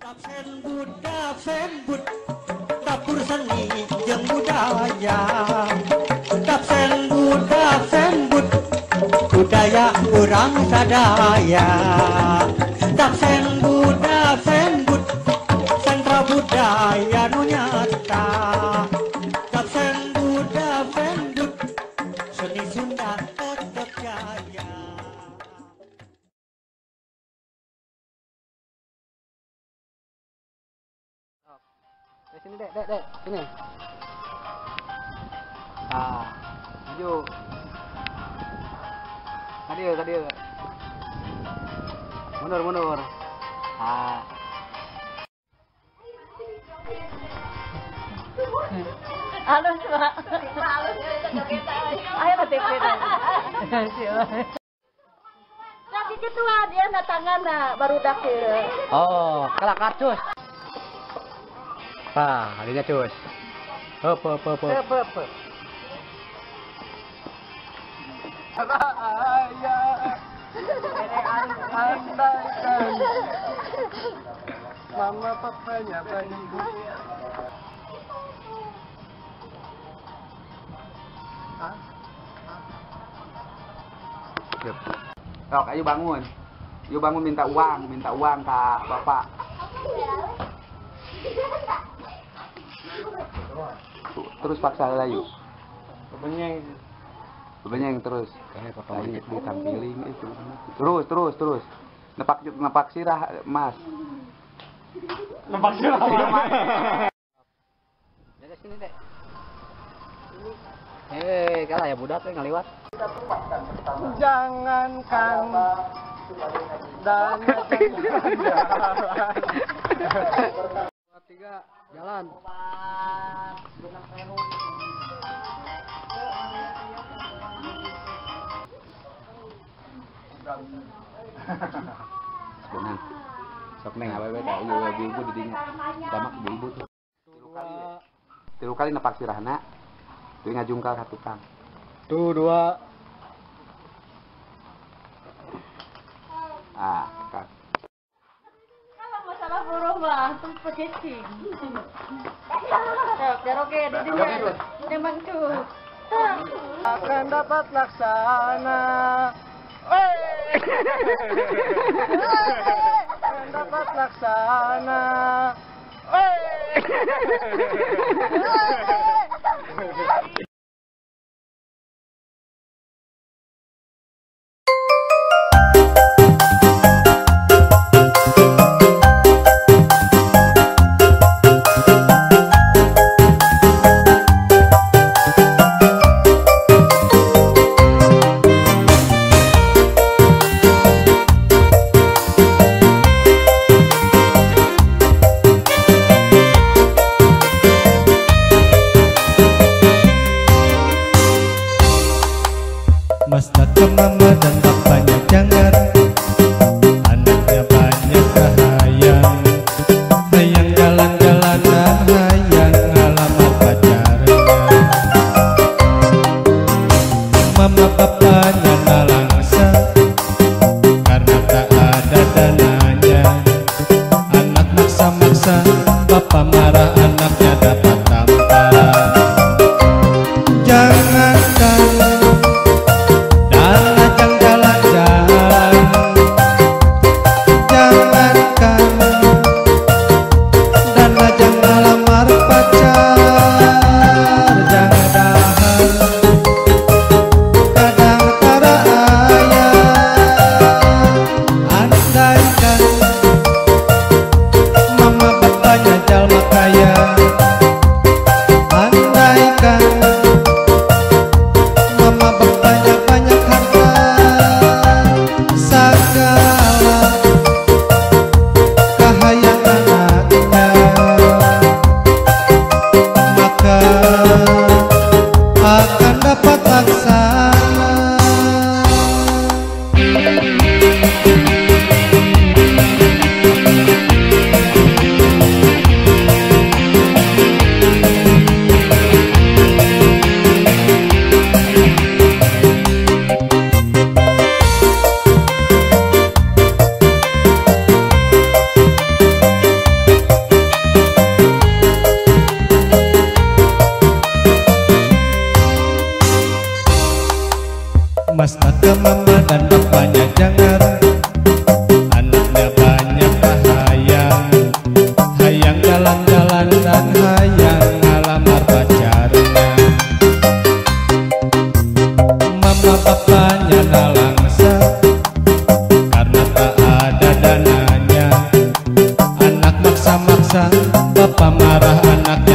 Dapsenbud, dapur seni jeung budaya. Dapsenbud, dapsenbud, budaya urang sadaya. Dapsenbud, dapsenbud, sentra budaya nu nyata. Dapsenbud, dapsenbud, seni Sunda tetep jaya. Sini dek, dek, dek, sini. Ah, maju. Tadi, tadi. Mundur, mundur. Ah. Halus, Pak. Ayo TV. Nah, gitu dia na tangan na baru dak. Oh, kalak kacus. Ah, harinya cus. Hop, hop, hop, hop. Hop, hop. Mama papanya bantu. Rok, ayo bangun. Ayo bangun minta uang ke bapak. Terus paksa layu. Benyeng. Benyeng terus. Kayak papa ini ditampilin itu. Terus, terus, terus. Nepak nepak sirah, Mas. Nepak sirah. Dari sini, Dek. Eh, kalah ya budak ngaliwat. Jangankan dan jalan. 2, 3, jalan. Sebenarnya, sok neng awewe teh ieu ibu di dinya. Tamak ibu-ibu tuh. Tilu kali nepak sirahna. Tuh ngajungkal ka tukang. Tuh 2. Ah, kak. Kalau masalah buruh mah tuh pecicing. Oke, di dinya. Memang tuh. Akan dapat laksana. Akan dapat laksana. Mas ke mama dan bapaknya jangan, anaknya banyak hayang, hayang jalan-jalanan, hayang ngalamar pacarnya. Mama bapaknya nalangsa karena tak ada dananya. Anak maksa-maksa, bapak marah anaknya dapat tamparan. Jangankan mama bapaknya jalma kaya. maksa, bapak marah anaknya.